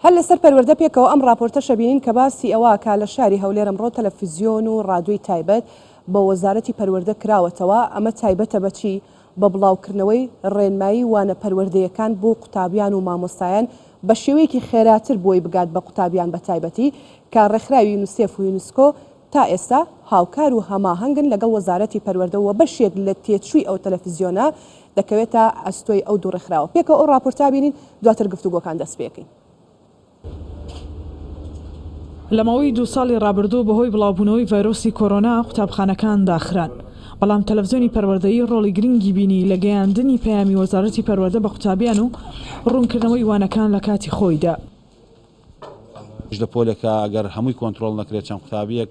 هەر لەسەر پەروەردە پێکەوە ئەم ڕاپۆرتەش ئەبینین کە باسی ئەوە ئەکا لە شاری هەولێر ئەمڕۆ تەلەفیزیۆن و ڕادیۆی تایبەت بە وەزارەتی پەروەردە کراوەتەوە، ئەمە تایبەتە بە چی؟ بە بڵاوکردنەوەی ڕێنمایی وانە پەروەردەیەکان بۆ قوتابیان و مامۆستایان بە شێوەیەکی خێراتر بۆی بگات بە قوتابیان بە تایبەتی کە ڕێکخراوی یونسێف و یونسکۆ تا ئێستا هاوکار و هەماهەنگن لەگەڵ وەزارەتی پەروەردە و بەشێک لە تێچووی ئەو تەلەفزیۆنە دەکەوێتە ئەستۆی ئەو دوو ڕێکخراوە. پێکەوە ئەو ڕاپۆرتە بینین، دواتر گفتوگۆکان دەست پێکەین. لە ماوەی دوو ساڵی ڕابردوو بەهۆی بڵاوبوونەوەی ڤایرۆسی کۆرۆنا قوتابخانەکان داخران، بەڵام تەلەفزیۆنی پەروەردەیی ڕۆڵی گرنگی بینی لە گەیاندنی پەیامی وەزارەتی پەروەردە بە قوتابیان و ڕوونکردنەوەی وانەکان لە کاتی خۆیدا. لە پۆلێکا ئەگەر هەمووی کۆنترۆڵ نەکرێت چەند قوتابیەک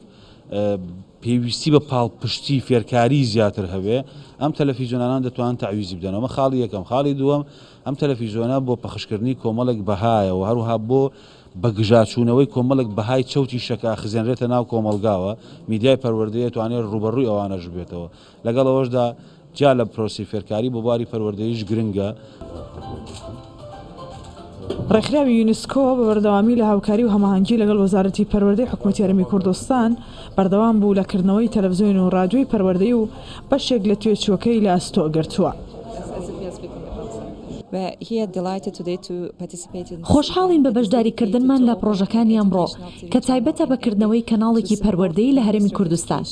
پێویستی بە پاڵپشتی فێرکاری زیاتر هەبێ ئەم تەلەفیزیۆنانان دەتوانن تەعویزی بدەنەوە ئەمە خاڵی یەکەم خاڵی دووەم ئەم تەلەفیزیۆنە بۆ پەخشکردنی کۆمەڵێک بەهایە و هەروها بۆ بەگژاچوونەوەی کۆمەڵێک بەهای چەوتی شەکە خزێنرێتە ناو کۆمەڵگاوە میدیای پەروەردەیە توانێت ڕووبەڕووی ئەوانەش بێتەوە لەگەڵ ئەوەشدا جیا لە پرۆسەی فێرکاری بۆ بواری پەروەردەییش گرنگە. ڕێکخراوی یونسکۆ بە بەردەوامی لە هاوکاری و هەماهەنگی لەگەڵ وەزارەتی پەروەردەی حکومەتی هەرێمی کوردستان بەردەوام بوو لە کردنەوەی تەلەفزیۆن و ڕادیۆی پەروەردەیی و بەشێک لە توێچووەکەی لە ئەستۆ گرتووە. خۆشحاڵین بە بەشداریکردنمان لە پڕۆژەکانی ئەمڕۆ کە تایبەتە بە کردنەوەی کەناڵێکی پەروەردەیی لە هەرێمی کوردستان.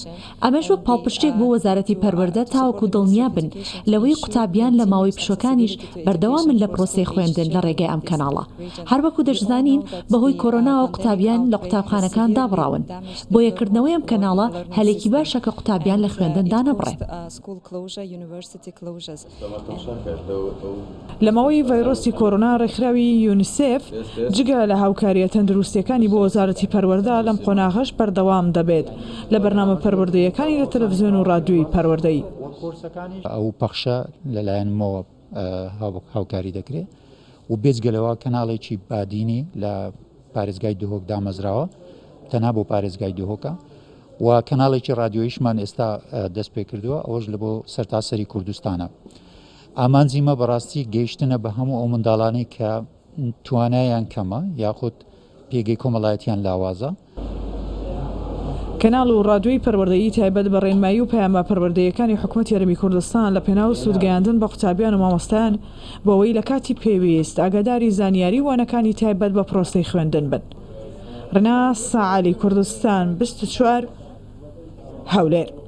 ئەمەش وەک پاڵپشتییەک بۆ وەزارەتی پەروەردە تاوەکو دڵنیابن لەوەی قوتابیان لە ماوەی پشووەکانیش بەردەوامن لە پرۆسەی خوێندن لە ڕێگای ئەم کەناڵە. هەروەکو دەشزانین بەهۆی کۆرۆناوە قوتابیان لە قوتابخانەکان دابڕاون، بۆیە کردنەوەی ئەم کەناڵە هەلێکی باشە کە قوتابیان لە خوێندن دانەبڕێن. لە ماوەی ڤایرۆسی کۆرۆنا ڕێکخراوی یونیسێف جگە لە هاوکارییە تەندروستییەکانی بۆ وەزارەتی پەروەردە لەم قۆناغەش بەردەوام دەبێت لە بەرنامە پەروەردەییەکانی لە تەلەفزیۆن و ڕادیۆی پەروەردەیی. ئەو پەخشە لەلایەن مۆوە هاوکاری دەکرێت و بێجگە لەوە کەناڵێکی بادینی لە پارێزگای دهۆک دامەزراوە تەنها بۆ پارێزگای دهۆکە و کەناڵێکی ڕادیۆیشمان ئێستا دەست پێ کردووە ئەوەش لە بۆ سەرتاسەری کوردستانە. ئامانجی مە بەڕاستی گەیشتنە بە هەموو ئەو منداڵانەی کە توانایان کەمە یاخود پێگەی کۆمەڵایەتیان لاوازە. کەناڵ و ڕادیۆی پەروەردەیی تایبەت بە ڕێنمایی و پەیامە پەروەردەییەکانی حکومەتی هەرێمی کوردستان لە پێناو سوودگەیاندن بە قوتابیان و مامۆستایان بۆ ئەوەی لە کاتی پێویست ئاگاداری زانیاری و وانەکانی تایبەت بە پرۆسەی خوێندن بن. ڕێناس عەلی، کوردستان 24، هەولێر.